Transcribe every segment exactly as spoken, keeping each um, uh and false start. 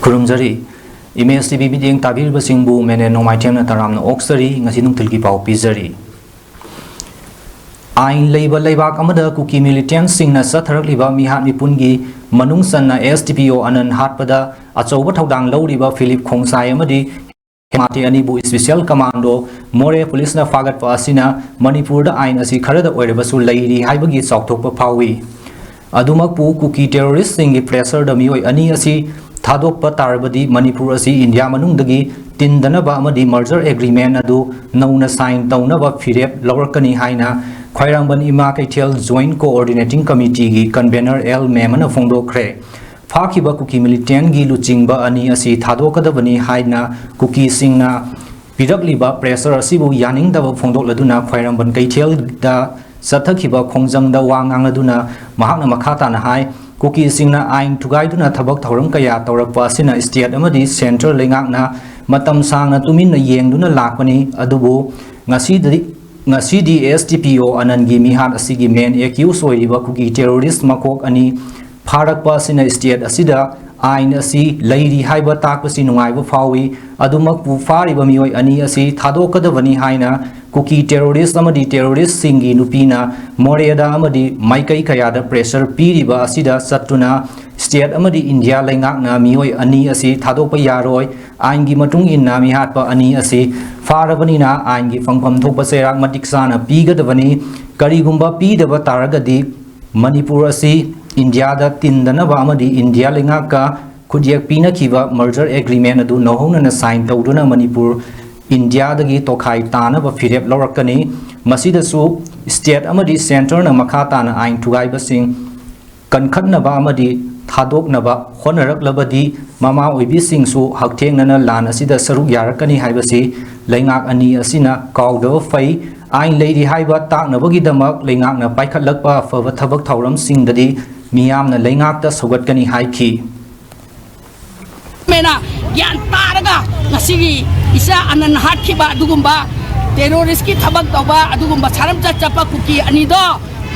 ꯈꯨꯔꯨꯝꯖꯔꯤ꯫ Image T V ꯃꯤꯠꯌꯦꯡ ꯇꯥꯕꯤꯔꯤꯕꯁꯤꯡꯕꯨ ꯃꯦꯅꯦ ꯅꯣꯡꯃꯥꯏꯊꯦꯝꯅ ꯇꯔꯥꯝꯅ ꯑꯣꯛꯆꯔꯤ꯫ ꯉꯁꯤ ꯅꯨꯡꯊꯤꯜꯒꯤ ꯄꯥꯎ ꯄꯤꯖꯔꯤ꯫ ꯑꯥꯏꯟ ꯂꯩꯕ ꯂꯩꯕꯥꯛ ꯑꯃꯗ ꯀꯨꯀꯤ ꯃꯤꯂꯤꯇꯦꯟꯠꯁꯤꯡꯅ ꯆꯠꯊꯔꯛꯂꯤꯕ ꯃꯤꯍꯥꯠ ꯃꯤꯄꯨꯟꯒꯤ ꯃꯅꯨꯡ ꯆꯟꯅ ꯑꯦꯁ ꯗꯤ ꯄꯤ ꯑꯣ ꯑꯅꯟ ꯍꯥꯠꯄꯗ ꯑꯆꯧꯕ ꯊꯧꯗꯥꯡ ꯂꯧꯔꯤꯕ ꯐꯤꯂꯤꯞ ꯈꯣꯡꯁꯥꯏ ꯑꯃꯗꯤ ꯃꯥꯇꯦ ꯑꯅꯤꯕꯨ ꯏꯁꯄꯤꯁꯦꯜ ꯀꯃꯥꯟꯗꯣ ꯃꯣꯔꯦ ꯄꯨꯂꯤꯁꯅ ꯐꯥꯒꯠꯄ ꯑꯁꯤꯅ ꯃꯅꯤꯄꯨꯔꯗ ꯑꯥꯏꯟ ꯑꯁꯤ ꯈꯔꯗ ꯑꯣꯏꯔꯕꯁꯨ ꯂꯩꯔꯤ ꯍꯥꯏꯕꯒꯤ ꯆꯥꯎꯊꯣꯛꯄ ꯐꯥꯎꯏ꯫ ꯑꯗꯨꯃꯛꯄꯨ ꯀꯨꯀꯤ ꯇꯦꯔꯣꯔꯤꯁ꯭ꯠꯁꯤꯡꯒꯤ ꯄ꯭ꯔꯦꯁꯔꯗ ꯃꯤꯑꯣꯏ ꯑꯅꯤ ꯑꯁꯤ ꯊꯥꯗꯣꯛꯄ ꯇꯥꯔꯕꯗꯤ ꯃꯅꯤꯄꯨꯔ ꯑꯁꯤ ꯏꯟꯗꯤꯌꯥ ꯃꯅꯨꯡꯗꯒꯤ ꯇꯤꯟꯗꯅꯕ ꯑꯃꯗꯤ ꯃꯔꯖꯔ ꯑꯦꯒ꯭ꯔꯤꯃꯦꯟꯠ ꯑꯗꯨ ꯅꯧꯅ ꯁꯥꯏꯟ ꯇꯧꯅꯕ ꯐꯤꯔꯦꯞ ꯂꯧꯔꯛꯀꯅꯤ ꯍꯥꯏꯅ ꯈ꯭ꯋꯥꯏꯔꯥꯡꯕꯟ ꯏꯃꯥ ꯀꯩꯊꯦꯜ ꯖꯣꯏꯟꯠ ꯀꯣꯑꯣꯔꯗꯤꯅꯦꯇꯤꯡ ꯀꯃꯤꯇꯤꯒꯤ ꯀꯟꯚꯦꯅꯔ ꯑꯦꯜ ꯃꯦꯃꯟꯅ ꯐꯣꯡꯗꯣꯛꯈ꯭ꯔꯦ꯫ ꯐꯥꯈꯤꯕ ꯀꯨꯀꯤ ꯃꯤꯂꯤꯇꯦꯟꯠꯒꯤ ꯂꯨꯆꯤꯡꯕ ꯑꯅꯤ ꯑꯁꯤ ꯊꯥꯗꯣꯛꯀꯗꯕꯅꯤ ꯍꯥꯏꯅ ꯀꯨꯀꯤꯁꯤꯡꯅ ꯄꯤꯔꯛꯂꯤꯕ ꯄ꯭ꯔꯦꯁꯔ ꯑꯁꯤꯕꯨ ꯌꯥꯅꯤꯡꯗꯕ ꯐꯣꯡꯗꯣꯛꯂꯗꯨꯅ ꯈ꯭ꯋꯥꯏꯔꯝꯕꯟ ꯀꯩꯊꯦꯜꯗ ꯆꯠꯊꯈꯤꯕ ꯈꯣꯡꯖꯪꯗ ꯋꯥ ꯉꯥꯡꯂꯗꯨꯅ ꯃꯍꯥꯛꯅ ꯃꯈꯥ ꯇꯥꯅ ꯍꯥꯏ, ꯀꯨꯀꯤꯁꯤꯡꯅ ꯑꯥꯏꯟ ꯊꯨꯒꯥꯏꯗꯨꯅ ꯊꯕꯛ ꯊꯧꯔꯝ ꯀꯌꯥ ꯇꯧꯔꯛꯄ ꯑꯁꯤꯅ ꯁ꯭ꯇꯦꯠ ꯑꯃꯗꯤ ꯁꯦꯟꯇ꯭ꯔꯦꯜ ꯂꯩꯉꯥꯛꯅ ꯃꯇꯝ ꯁꯥꯡꯅ ꯇꯨꯃꯤꯟꯅ ꯌꯦꯡꯗꯨꯅ ꯂꯥꯛꯄꯅꯤ, ꯑꯗꯨꯕꯨ ꯉꯁꯤꯗꯤ, ꯉꯁꯤꯗꯤ ꯑꯦꯁ ꯗꯤ ꯄꯤ ꯑꯣ ꯑꯅꯟꯒꯤ ꯃꯤꯍꯥꯠ ꯑꯁꯤꯒꯤ ꯃꯦꯟ ꯑꯦꯀ꯭ꯌꯨꯁ ꯑꯣꯏꯔꯤꯕ ꯀꯨꯀꯤ ꯇꯦꯔꯣꯔꯤꯁ꯭ꯠ ꯃꯀꯣꯛ ꯑꯅꯤ ꯐꯥꯔꯛꯄ ꯑꯁꯤꯅ ꯁ꯭ꯇꯦꯠ ꯑꯁꯤꯗ ꯑꯥꯏꯟ ꯑꯁꯤ ꯂꯩꯔꯤ ꯍꯥꯏꯕ ꯇꯥꯛꯄꯁꯤ ꯅꯨꯡꯉꯥꯏꯕ ꯐꯥꯎꯏ꯫ ꯑꯗꯨꯃꯛꯄꯨ ꯐꯥꯔꯤꯕ ꯃꯤꯑꯣꯏ ꯑꯅꯤ ꯑꯁꯤ ꯊꯥꯗꯣꯛꯀꯗꯕꯅꯤ ꯍꯥꯏꯅ ꯀꯨꯀꯤ ꯇꯦꯔꯣꯔꯤꯁ꯭ꯠ ꯑꯃꯗꯤ ꯇꯦꯔꯣꯔꯤꯁ꯭ꯠꯁꯤꯡꯒꯤ ꯅꯨꯄꯤꯅ ꯃꯣꯔꯦꯗ ꯑꯃꯗꯤ ꯃꯥꯏꯀꯩ ꯀꯌꯥꯗ ꯄ꯭ꯔꯦꯁꯔ ꯄꯤꯔꯤꯕ ꯑꯁꯤꯗ ꯆꯠꯇꯨꯅ ꯁ꯭ꯇꯦꯠ ꯑꯃꯗꯤ ꯏꯟꯗꯤꯌꯥ ꯂꯩꯉꯥꯛꯅ ꯃꯤꯑꯣꯏ ꯑꯅꯤ ꯑꯁꯤ ꯊꯥꯗꯣꯛꯄ ꯌꯥꯔꯣꯏ, ꯑꯥꯏꯟꯒꯤ ꯃꯇꯨꯡ ꯏꯟꯅ ꯃꯤꯍꯥꯠꯄ ꯑꯅꯤ ꯑꯁꯤ ꯐꯥꯔꯕꯅꯤꯅ ꯑꯥꯏꯟꯒꯤ ꯐꯪꯐꯝ ꯊꯣꯛꯄ ꯆꯩꯔꯥꯛ ꯃꯇꯤꯛ ꯆꯥꯅ ꯄꯤꯒꯗꯕꯅꯤ꯫ ꯀꯔꯤꯒꯨꯝꯕ ꯄꯤꯗꯕ ꯇꯥꯔꯒꯗꯤ ꯃꯅꯤꯄꯨꯔ ꯑꯁꯤ ꯏꯟꯗꯤꯌꯥꯗ ꯇꯤꯟꯗꯅꯕ ꯑꯃꯗꯤ ꯏꯟꯗꯤꯌꯥ ꯂꯩꯉꯥꯛꯀ ꯈꯨꯠꯌꯦꯛ ꯄꯤꯅꯈꯤꯕ ꯃꯔꯖꯔ ꯑꯦꯒ꯭ꯔꯤꯃꯦꯟ ꯑꯗꯨ ꯅꯧꯍꯧꯅꯅ ꯁꯥꯏꯟ ꯇꯧꯗꯨꯅ ꯃꯅꯤꯄꯨꯔ ꯏꯟꯗꯤꯌꯥꯗꯒꯤ ꯇꯣꯈꯥꯏ ꯇꯥꯅꯕ ꯐꯤꯔꯦꯞ ꯂꯧꯔꯛꯀꯅꯤ꯫ ꯃꯁꯤꯗꯁꯨ ꯁ꯭ꯇꯦꯠ ꯑꯃꯗꯤ ꯁꯦꯟꯇꯔꯅ ꯃꯈꯥ ꯇꯥꯅ ꯑꯥꯏꯟ ꯊꯨꯒꯥꯏꯕꯁꯤꯡ ꯀꯟꯈꯠꯅꯕ ꯑꯃꯗꯤ ꯊꯥꯗꯣꯛꯅꯕ ꯍꯣꯠꯅꯔꯛꯂꯕꯗꯤ ꯃꯃꯥ ꯑꯣꯏꯕꯤꯁꯤꯡꯁꯨ ꯍꯛꯊꯦꯡꯅꯅ ꯂꯥꯟ ꯑꯁꯤꯗ ꯁꯔꯨꯛ ꯌꯥꯔꯛꯀꯅꯤ ꯍꯥꯏꯕꯁꯤ ꯂꯩꯉꯥꯛ ꯑꯅꯤ ꯑꯁꯤꯅ ꯀꯥꯎꯗꯕ ꯐꯩ꯫ ꯑꯥꯏꯟ ꯂꯩꯔꯤ ꯍꯥꯏꯕ ꯇꯥꯛꯅꯕꯒꯤꯗꯃꯛ ꯂꯩꯉꯥꯛꯅ ꯄꯥꯏꯈꯠꯂꯛꯄ ꯑꯐꯕ ꯊꯕꯛ ꯊꯧꯔꯝꯁꯤꯡꯗꯗꯤ ꯃꯤꯌꯥꯝꯅ ꯂꯩꯉꯥꯛꯇ ꯁꯧꯒꯠꯀꯅꯤ ꯍꯥꯏꯈꯤ꯫ ꯃꯦꯅ ꯒ꯭ꯌꯥꯟ ꯇꯥꯔꯒ ꯉꯁꯤꯒꯤ ꯏꯆꯥ ꯑꯅꯟ ꯍꯥꯠꯈꯤꯕ ꯑꯗꯨꯒꯨꯝꯕ ꯇꯦꯔꯣꯔꯤꯁ꯭ꯠꯀꯤ ꯊꯕꯛ ꯇꯧꯕ ꯑꯗꯨꯒꯨꯝꯕ ꯁꯥꯔꯝꯆꯠ ꯆꯠꯄ ꯀꯨꯀꯤ ꯑꯅꯤꯗꯣ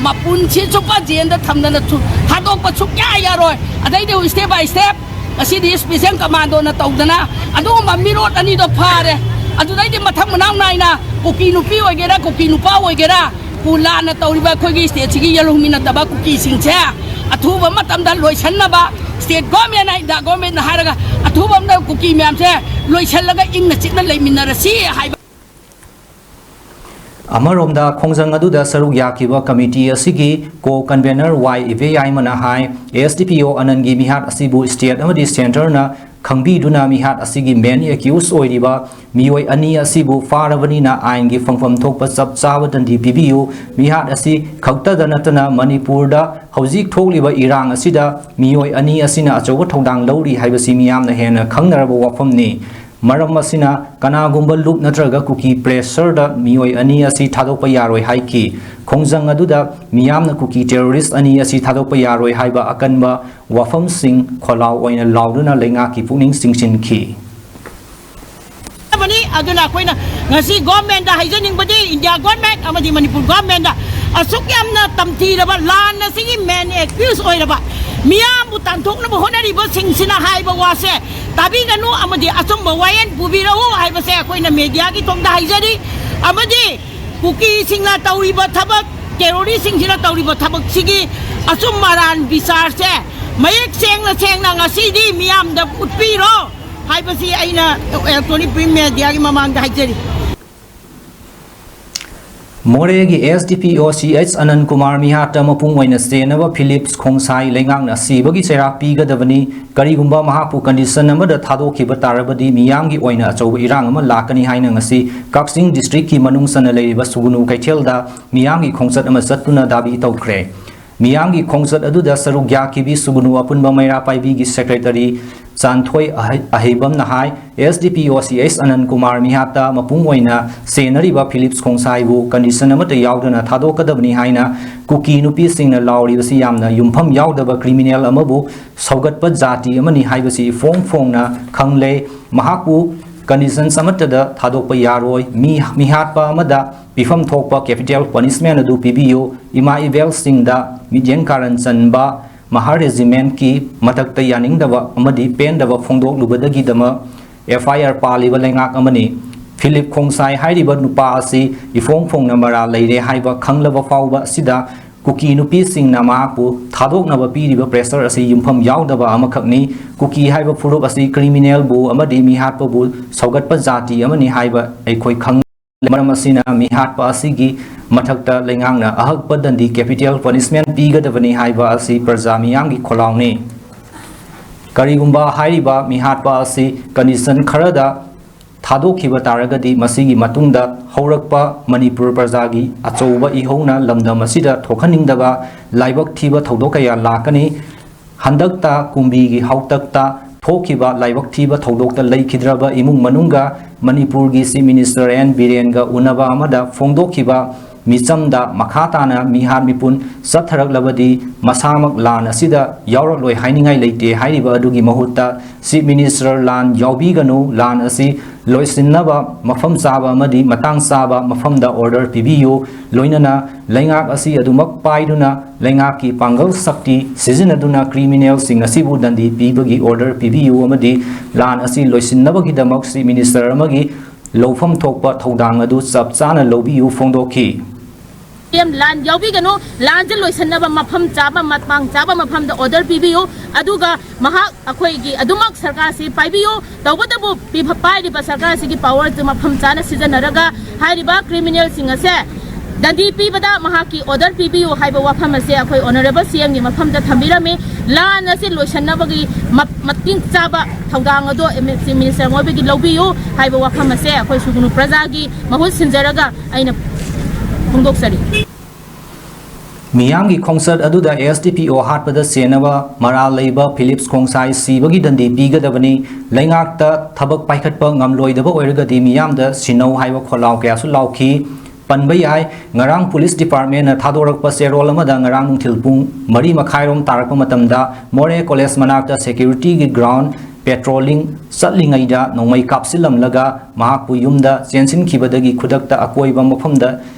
ꯃꯄꯨꯟꯁꯤ ꯆꯨꯞꯄ ꯖꯦꯜꯗ ꯊꯝꯗꯅ ꯊꯥꯗꯣꯛꯄ ꯁꯨꯛꯌꯥ ꯌꯥꯔꯣꯏ꯫ ꯑꯗꯩꯗꯤ step by step ꯉꯁꯤꯗꯤ ꯁ꯭ꯄꯦꯁꯦꯜ ꯀꯃꯥꯟꯗꯣꯅ ꯇꯧꯗꯅ ꯑꯗꯨꯒꯨꯝꯕ ꯃꯤꯔꯣꯠ ꯑꯅꯤꯗꯣ ꯐꯥꯔꯦ꯫ ꯑꯗꯨꯗꯩꯗꯤ ꯃꯊꯪ ꯃꯅꯥꯎ ꯅꯥꯏꯅ ꯀꯨꯀꯤ ꯅꯨꯄꯤ ꯑꯣꯏꯒꯦꯔꯥ, ꯀꯨꯀꯤ ꯅꯨꯄꯥ ꯑꯣꯏꯒꯦꯔꯥ, ꯀꯨ ꯂꯥꯟꯅ ꯇꯧꯔꯤꯕ ꯑꯩꯈꯣꯏꯒꯤ ꯁ꯭ꯇꯦꯠꯁꯤꯒꯤ ꯌꯦꯜꯍꯧꯃꯤ ꯅꯠꯇꯕ ꯀꯨꯀꯤꯁꯤꯡꯁꯦ ꯑꯊꯨꯕ ꯃꯇꯝꯗ ꯂꯣꯏꯁꯟꯅꯕ ꯁ꯭ꯇꯦꯠ ꯒꯣꯔꯃꯦꯟꯅ, ꯏꯟꯗꯤꯌꯥ ꯒꯣꯔꯃꯦꯟꯅ ꯍꯥꯏꯔꯒ ꯑꯊꯨꯕ ꯑꯃꯗ ꯀꯨꯀꯤ ꯃꯌꯥꯝꯁꯦ ꯂꯣꯏꯁꯜꯂꯒ ꯏꯪꯅ ꯆꯤꯛꯅ ꯂꯩꯃꯤꯟꯅꯔꯁꯤ ꯍꯥꯏꯕ꯫ ꯑꯃꯔꯣꯝꯗ, ꯈꯣꯡꯖꯪ ꯑꯗꯨꯗ ꯁꯔꯨꯛ ꯌꯥꯈꯤꯕ ꯀꯃꯤꯇꯤ ꯑꯁꯤꯒꯤ ꯀꯣ ꯀꯟꯚꯦꯅꯔ ꯋꯥꯏ ꯏꯕꯦꯌꯥꯏꯃꯅ ꯍꯥꯏ, ꯑꯦꯁ ꯗꯤ ꯄꯤ ꯑꯣ ꯑꯅꯟꯒꯤ ꯃꯤꯍꯥꯠ ꯑꯁꯤꯕꯨ ꯁ꯭ꯇꯦꯠ ꯑꯃꯗꯤ ꯁꯦꯟꯇꯔꯅ ꯈꯪꯕꯤꯗꯨꯅ ꯃꯤꯍꯥꯠ ꯑꯁꯤꯒꯤ ꯃꯦꯟ ꯑꯦꯀ꯭ꯌꯨꯁ ꯑꯣꯏꯔꯤꯕ ꯃꯤꯑꯣꯏ ꯑꯅꯤ ꯑꯁꯤꯕꯨ ꯐꯥꯔꯕꯅꯤꯅ ꯑꯥꯏꯟꯒꯤ ꯐꯪꯐꯝ ꯊꯣꯛꯄ ꯆꯞ ꯆꯥꯕ ꯗꯟꯗꯤ ꯄꯤꯕꯤꯌꯨ꯫ ꯃꯤꯍꯥꯠ ꯑꯁꯤ ꯈꯛꯇꯗ ꯅꯠꯇꯅ ꯃꯅꯤꯄꯨꯔꯗ ꯍꯧꯖꯤꯛ ꯊꯣꯛꯂꯤꯕ ꯏꯔꯥꯡ ꯑꯁꯤꯗ ꯃꯤꯑꯣꯏ ꯑꯅꯤ ꯑꯁꯤꯅ ꯑꯆꯧꯕ ꯊꯧꯗꯥꯡ ꯂꯧꯔꯤ ꯍꯥꯏꯕꯁꯤ ꯃꯤꯌꯥꯝꯅ ꯍꯦꯟꯅ ꯈꯪꯅꯔꯕ ꯋꯥꯐꯝꯅꯤ꯫ ꯃꯔꯝ ꯑꯁꯤꯅ ꯀꯅꯥꯒꯨꯝꯕ ꯂꯨꯞ ꯅꯠꯇ꯭ꯔꯒ ꯀꯨꯀꯤ ꯄ꯭ꯔꯦꯁꯔꯗ ꯃꯤꯑꯣꯏ ꯑꯅꯤ ꯑꯁꯤ ꯊꯥꯗꯣꯛꯄ ꯌꯥꯔꯣꯏ ꯍꯥꯏꯈꯤ꯫ ꯈꯣꯡꯖꯪ ꯑꯗꯨꯗ ꯃꯤꯌꯥꯝꯅ ꯀꯨꯀꯤ ꯇꯦꯔꯣꯔꯤꯁ ꯑꯅꯤ ꯑꯁꯤ ꯊꯥꯗꯣꯛꯄ ꯌꯥꯔꯣꯏ ꯍꯥꯏꯕ ꯑꯀꯟꯕ ꯋꯥꯐꯝꯁꯤꯡ ꯈꯣꯜꯂꯥꯎ ꯑꯣꯏꯅ ꯂꯥꯎꯗꯨꯅ ꯂꯩꯉꯥꯛꯀꯤ ꯄꯨꯛꯅꯤꯡ ꯆꯤꯡꯁꯤꯟꯈꯤ꯫ ꯑꯗꯨꯅ ꯑꯩꯈꯣꯏꯅ ꯉꯁꯤ ꯒꯣꯔꯃꯦꯟꯗ ꯍꯥꯏꯖꯅꯤꯡꯕꯗꯤ, ꯏꯟꯗꯤꯌꯥ ꯒꯣꯔꯃꯦꯟ ꯑꯃꯗꯤ ꯃꯅꯤꯄꯨꯔ ꯒꯣꯔꯃꯦꯟꯗ ꯑꯁꯨꯛ ꯌꯥꯝꯅ ꯇꯝꯊꯤꯔꯕ ꯂꯥꯟ ꯑꯁꯤꯒꯤ ꯃꯦꯟ ꯑꯦꯀ꯭ꯌꯨꯁ ꯑꯣꯏꯔꯕ ꯃꯤꯌꯥꯝꯕꯨ ꯇꯥꯟꯊꯣꯛꯅꯕ ꯍꯣꯠꯅꯔꯤꯕꯁꯤꯡꯁꯤꯅ ꯍꯥꯏꯕ ꯋꯥꯁꯦ ꯇꯥꯕꯤꯒꯅꯨ ꯑꯃꯗꯤ ꯑꯆꯨꯝꯕ ꯋꯥꯌꯦꯜ ꯄꯨꯕꯤꯔꯛꯎ ꯍꯥꯏꯕꯁꯦ ꯑꯩꯈꯣꯏꯅ ꯃꯦꯗꯤꯌꯥꯒꯤ ꯊꯣꯡꯗ ꯍꯥꯏꯖꯔꯤ꯫ ꯑꯃꯗꯤ ꯀꯨꯀꯤꯁꯤꯡꯅ ꯇꯧꯔꯤꯕ ꯊꯕꯛ, ꯇꯦꯔꯣꯔꯤꯁꯁꯤꯡꯁꯤꯅ ꯇꯧꯔꯤꯕ ꯊꯕꯛꯁꯤꯒꯤ ꯑꯆꯨꯝ ꯑꯔꯥꯟ ꯕꯤꯆꯥꯔꯁꯦ ꯃꯌꯦꯛ ꯁꯦꯡꯅ ꯁꯦꯡꯅ ꯉꯁꯤꯗꯤ ꯃꯤꯌꯥꯝꯗ ꯎꯠꯄꯤꯔꯣ ꯍꯥꯏꯕꯁꯤ ꯑꯩꯅ ꯏꯂꯦꯛꯇ꯭ꯔꯣꯅꯤꯛ ꯄ꯭ꯔꯤꯟꯠ ꯃꯦꯗꯤꯌꯥꯒꯤ ꯃꯃꯥꯡꯗ ꯍꯥꯏꯖꯔꯤ꯫ ꯃꯣꯔꯦꯒꯤ ꯑꯦꯁ ꯗꯤ ꯄꯤ ꯑꯣ ꯁꯤ ꯑꯩꯆ ꯑꯅꯟ ꯀꯨꯃꯥꯔ ꯃꯤꯍꯥꯠꯇ ꯃꯄꯨꯡ ꯑꯣꯏꯅ ꯆꯦꯟꯅꯕ ꯐꯤꯂꯤꯞꯁ ꯈꯣꯡꯁꯥꯏ ꯂꯩꯉꯥꯛꯅ ꯁꯤꯕꯒꯤ ꯆꯩꯔꯥꯛ ꯄꯤꯒꯗꯕꯅꯤ꯫ ꯀꯔꯤꯒꯨꯝꯕ ꯃꯍꯥꯛꯄꯨ ꯀꯟꯗꯤꯁꯟ ꯑꯃꯗ ꯊꯥꯗꯣꯛꯈꯤꯕ ꯇꯥꯔꯕꯗꯤ ꯃꯤꯌꯥꯝꯒꯤ ꯑꯣꯏꯅ ꯑꯆꯧꯕ ꯏꯔꯥꯡ ꯑꯃ ꯂꯥꯛꯀꯅꯤ ꯍꯥꯏꯅ ꯉꯁꯤ ꯀꯛꯆꯤꯡ ꯗꯤꯁꯇ꯭ꯔꯤꯛꯀꯤ ꯃꯅꯨꯡ ꯆꯟꯅ ꯂꯩꯔꯤꯕ ꯁꯨꯒꯨꯅꯨ ꯀꯩꯊꯦꯜꯗ ꯃꯤꯌꯥꯝꯒꯤ ꯈꯣꯡꯆꯠ ꯑꯃ ꯆꯠꯇꯨꯅ ꯗꯥꯕꯤ ꯇꯧꯈ꯭ꯔꯦ꯫ ꯃꯤꯌꯥꯝꯒꯤ ꯈꯣꯡꯆꯠ ꯑꯗꯨꯗ ꯁꯔꯨꯛ ꯌꯥꯈꯤꯕꯤ ꯁꯨꯒꯨꯅꯨ ꯑꯄꯨꯟꯕ ꯃꯩꯔꯥ ꯄꯥꯏꯕꯤꯒꯤ ꯁꯦꯀ꯭ꯔꯦꯇꯔꯤ ꯆꯥꯟꯊꯣꯏ ꯑꯍꯩ-, ꯑꯍꯩꯕꯝꯅ ꯍꯥꯏ, ꯑꯦꯁ ꯗꯤ ꯄꯤ ꯑꯣ ꯁꯤ ꯑꯩꯆ ꯑꯅꯟ ꯀꯨꯃꯥꯔ ꯃꯤꯍꯥꯠꯇ ꯃꯄꯨꯡ ꯑꯣꯏꯅ ꯁꯦꯟꯅꯔꯤꯕ ꯐꯤꯂꯤꯞꯁ ꯈꯣꯡꯁꯥꯏꯕꯨ ꯀꯟꯗꯤꯁꯟ ꯑꯃꯠꯇ ꯌꯥꯎꯗꯅ ꯊꯥꯗꯣꯛꯀꯗꯕꯅꯤ ꯍꯥꯏꯅ ꯀꯨꯀꯤ ꯅꯨꯄꯤꯁꯤꯡꯅ ꯂꯥꯎꯔꯤꯕꯁꯤ ꯌꯥꯝꯅ ꯌꯨꯝꯐꯝ ꯌꯥꯎꯗꯕ ꯀ꯭ꯔꯤꯃꯤꯅꯦꯜ ꯑꯃꯕꯨ ꯁꯧꯒꯠꯄ ꯖꯥꯇꯤ ꯑꯃꯅꯤ ꯍꯥꯏꯕꯁꯤ ꯏꯐꯣꯡ ꯐꯣꯡꯅ ꯈꯪꯂꯦ꯫ ꯃꯍꯥꯛꯄꯨ ꯀꯟꯗꯤꯁꯟꯁ ꯑꯃꯠꯇꯗ ꯊꯥꯗꯣꯛꯄ ꯌꯥꯔꯣꯏ꯫ ꯃꯤ, ꯃꯤꯍꯥꯠꯄ ꯑꯃꯗ ꯄꯤꯐꯝ ꯊꯣꯛꯄ ꯀꯦꯄꯤꯇꯦꯜ ꯄꯅꯤꯁꯃꯦꯟ ꯑꯗꯨ ꯄꯤꯕꯤꯌꯨ꯫ ꯏꯃꯥ ꯏꯕꯦꯜꯁꯤꯡꯗ ꯃꯤꯠꯌꯦꯡ ꯀꯥꯔꯟ ꯆꯟꯕ ꯃꯍꯥ ꯔꯦꯖꯤꯃꯦꯟꯠꯀꯤ ꯃꯊꯛꯇ ꯌꯥꯅꯤꯡꯗꯕ ꯑꯃꯗꯤ ꯄꯦꯟꯗꯕ ꯐꯣꯡꯗꯣꯛꯂꯨꯕꯗꯒꯤꯗꯃꯛ ꯑꯦꯐ ꯑꯥꯏ ꯑꯥꯔ ꯄꯥꯜꯂꯤꯕ ꯂꯩꯉꯥꯛ ꯑꯃꯅꯤ꯫ ꯐꯤꯂꯤꯞ ꯈꯣꯡꯁꯥꯏ ꯍꯥꯏꯔꯤꯕ ꯅꯨꯄꯥ ꯑꯁꯤ ꯏꯐꯣꯡ ꯐꯣꯡꯅ ꯃꯔꯥꯜ ꯂꯩꯔꯦ ꯍꯥꯏꯕ ꯈꯪꯂꯕ ꯐꯥꯎꯕ ꯑꯁꯤꯗ ꯀꯨꯀꯤ ꯅꯨꯄꯤꯁꯤꯡꯅ ꯃꯍꯥꯛꯄꯨ ꯊꯥꯗꯣꯛꯅꯕ ꯄꯤꯔꯤꯕ pressure ꯑꯁꯤ ꯌꯨꯝꯐꯝ ꯌꯥꯎꯗꯕ ꯑꯃꯈꯛꯅꯤ꯫ ꯀꯨꯀꯤ ꯍꯥꯏꯕ ꯐꯨꯔꯨꯞ ꯑꯁꯤ criminalꯕꯨ ꯑꯃꯗꯤ ꯃꯤꯍꯥꯠꯄꯕꯨ ꯁꯧꯒꯠꯄ ꯖꯥꯇꯤ ꯑꯃꯅꯤ ꯍꯥꯏꯕ ꯑꯩꯈꯣꯏ ꯈꯪ꯫ ꯃꯔꯝ ꯑꯁꯤꯅ ꯃꯤꯍꯥꯠꯄ ꯑꯁꯤꯒꯤ ꯃꯊꯛꯇ ꯂꯩꯉꯥꯛꯅ ꯑꯍꯛꯄ ꯗꯟꯗꯤ capital punishment ꯄꯤꯒꯗꯕꯅꯤ ꯍꯥꯏꯕ ꯑꯁꯤ ꯄ꯭ꯔꯖꯥ ꯃꯤꯌꯥꯝꯒꯤ ꯈꯣꯜꯂꯥꯎꯅꯤ꯫ ꯀꯔꯤꯒꯨꯝꯕ ꯍꯥꯏꯔꯤꯕ ꯃꯤꯍꯥꯠꯄ ꯑꯁꯤ condition ꯈꯔꯗ ꯊꯥꯗꯣꯛꯈꯤꯕ ꯇꯥꯔꯒꯗꯤ, ꯃꯁꯤꯒꯤ ꯃꯇꯨꯡꯗ ꯍꯧꯔꯛꯄ ꯃꯅꯤꯄꯨꯔ ꯄ꯭ꯔꯖꯥꯒꯤ ꯑꯆꯧꯕ ꯏꯍꯧꯅ ꯂꯝꯗꯝ ꯑꯁꯤꯗ ꯊꯣꯛꯍꯟꯅꯤꯡꯗꯕ ꯂꯥꯏꯕꯛ ꯊꯤꯕ ꯊꯧꯗꯣꯛ ꯀꯌꯥ ꯂꯥꯛꯀꯅꯤ꯫ ꯍꯟꯗꯛꯇ ꯀꯨꯝꯕꯤꯒꯤ ꯍꯥꯛꯇꯛꯇ ꯊꯣꯛꯈꯤꯕ ꯂꯥꯏꯕꯛ ꯊꯤꯕ ꯊꯧꯗꯣꯛꯇ ꯂꯩꯈꯤꯗ꯭ꯔꯕ ꯏꯃꯨꯡ ꯃꯅꯨꯡꯒ ꯃꯅꯤꯄꯨꯔꯒꯤ Chief Minister ꯑꯦꯟ ꯕꯤꯔꯦꯟꯒ ꯎꯅꯕ ꯑꯃꯗ ꯐꯣꯡꯗꯣꯛꯈꯤꯕ ꯃꯤꯆꯝꯗ ꯃꯈꯥ ꯇꯥꯅ ꯃꯤꯍꯥꯠ ꯃꯤꯄꯨꯟ ꯆꯠꯊꯔꯛꯂꯕꯗꯤ ꯃꯁꯥꯃꯛ ꯂꯥꯟ ꯑꯁꯤꯗ ꯌꯥꯎꯔꯛꯂꯣꯏ ꯍꯥꯏꯅꯤꯡꯉꯥꯏ ꯂꯩꯇꯦ ꯍꯥꯏꯔꯤꯕ ꯑꯗꯨꯒꯤ ꯃꯍꯨꯠꯇ Chief Minister ꯂꯥꯟ ꯌꯥꯎꯕꯤꯒꯅꯨ, ꯂꯥꯟ ꯑꯁꯤ ꯂꯣꯏꯁꯤꯟꯅꯕ ꯃꯐꯝ ꯆꯥꯕ ꯑꯃꯗꯤ ꯃꯇꯥꯡ ꯆꯥꯕ ꯃꯐꯝꯗ order ꯄꯤꯕꯤꯌꯨ, ꯂꯣꯏꯅꯅ ꯂꯩꯉꯥꯛ ꯑꯁꯤ ꯑꯗꯨꯃꯛ ꯄꯥꯏꯗꯨꯅ ꯂꯩꯉꯥꯛꯀꯤ ꯄꯥꯡꯒꯜ ꯁꯛꯇꯤ ꯁꯤꯖꯤꯟꯅꯗꯨꯅ criminalꯁꯤꯡ ꯑꯁꯤꯕꯨ ꯗꯟꯗꯤ ꯄꯤꯕꯒꯤ order ꯄꯤꯕꯤꯌꯨ ꯑꯃꯗꯤ ꯂꯥꯟ ꯑꯁꯤ ꯂꯣꯏꯁꯤꯟꯅꯕꯒꯤꯗꯃꯛ Chief Minister ꯑꯃꯒꯤ ꯂꯧꯐꯝ ꯊꯣꯛꯄ ꯊꯧꯗꯥꯡ ꯑꯗꯨ ꯆꯞ ꯆꯥꯅ ꯂꯧꯕꯤꯌꯨ ꯐꯣꯡꯗꯣꯛꯈꯤ꯫ ꯁꯤ ꯑꯦꯝ ꯂꯥꯟ ꯌꯥꯎꯕꯤꯒꯅꯨ, ꯂꯥꯟꯁꯦ ꯂꯣꯏꯁꯤꯟꯅꯕ ꯃꯐꯝ ꯆꯥꯕ, ꯃꯇꯥꯡ ꯆꯥꯕ ꯃꯐꯝꯗ order ꯄꯤꯕꯤꯌꯨ, ꯑꯗꯨꯒ ꯃꯍꯥꯛ ꯑꯩꯈꯣꯏꯒꯤ ꯑꯗꯨꯃꯛ ꯁꯔꯀꯥꯔꯁꯤ ꯄꯥꯏꯕꯤꯌꯨ꯫ ꯇꯧꯕꯇꯕꯨ ꯄꯤꯕ-, ꯄꯥꯏꯔꯤꯕ ꯁꯔꯀꯥꯔꯁꯤꯒꯤ powerꯁꯤ ꯃꯐꯝ ꯆꯥꯅ ꯁꯤꯖꯤꯟꯅꯔꯒ ꯍꯥꯏꯔꯤꯕ criminalꯁꯤꯡ ꯑꯁꯦ ꯗꯟꯗꯤ ꯄꯤꯕꯗ ꯃꯍꯥꯛꯀꯤ order ꯄꯤꯕꯤꯌꯨ ꯍꯥꯏꯕ ꯋꯥꯐꯝ ꯑꯁꯦ ꯑꯩꯈꯣꯏ Honourable ꯁꯤ ꯑꯦꯝꯒꯤ ꯃꯐꯝꯗ ꯊꯝꯕꯤꯔꯝꯃꯤ꯫ ꯂꯥꯟ ꯑꯁꯤ ꯂꯣꯏꯁꯤꯟꯅꯕꯒꯤ ꯃ-, ꯃꯇꯤꯛ ꯆꯥꯕ ꯊꯧꯗꯥꯡ ꯑꯗꯨ Chief Minister ꯃꯣꯏꯕꯒꯤ ꯂꯧꯕꯤꯌꯨ ꯍꯥꯏꯕ ꯋꯥꯐꯝ ꯑꯁꯦ ꯑꯩꯈꯣꯏ ꯁꯨꯒꯨꯅꯨ ꯄ꯭ꯔꯖꯥꯒꯤ ꯃꯍꯨꯠ ꯁꯤꯟꯖꯔꯒ ꯑꯩꯅ ꯐꯣꯡꯗꯣꯛꯆꯔꯤ꯫ ꯃꯤꯌꯥꯝꯒꯤ ꯈꯣꯡꯆꯠ ꯑꯗꯨꯗ ꯑꯦꯁ ꯗꯤ ꯄꯤ ꯑꯣ ꯍꯥꯠꯄꯗ ꯆꯦꯟꯅꯕ ꯃꯔꯥꯜ ꯂꯩꯕ ꯐꯤꯂꯤꯞꯁ ꯈꯣꯡꯁꯥꯏ ꯁꯤꯕꯒꯤ ꯗꯟꯗꯤ ꯄꯤꯒꯗꯕꯅꯤ, ꯂꯩꯉꯥꯛꯇ ꯊꯕꯛ ꯄꯥꯏꯈꯠꯄ ꯉꯝꯂꯣꯏꯗꯕ ꯑꯣꯏꯔꯒꯗꯤ ꯃꯤꯌꯥꯝꯗ ꯁꯤꯟꯅꯧ ꯍꯥꯏꯕ ꯈꯣꯜꯂꯥꯎ ꯀꯌꯥꯁꯨ ꯂꯥꯎꯈꯤ꯫ ꯄꯟꯕ ꯌꯥꯏ, ꯉꯔꯥꯡ police departmentꯅ ꯊꯥꯗꯣꯔꯛꯄ ꯆꯦꯔꯣꯜ ꯑꯃꯗ ꯉꯔꯥꯡ ꯅꯨꯡꯊꯤꯜ ꯄꯨꯡ ꯃꯔꯤ ꯃꯈꯥꯏꯔꯣꯝ ꯇꯥꯔꯛꯄ ꯃꯇꯝꯗ ꯃꯣꯔꯦ college ꯃꯅꯥꯛꯇ securityꯒꯤ ground patrolling ꯆꯠꯂꯤꯉꯩꯗ ꯅꯣꯡꯃꯩ ꯀꯥꯞꯁꯤꯜꯂꯝꯂꯒ ꯃꯍꯥꯛꯄꯨ ꯌꯨꯝꯗ ꯆꯦꯟꯁꯤꯟꯈꯤꯕꯗꯒꯤ ꯈꯨꯗꯛꯇ ꯑꯀꯣꯏꯕ ꯃꯐꯝꯗ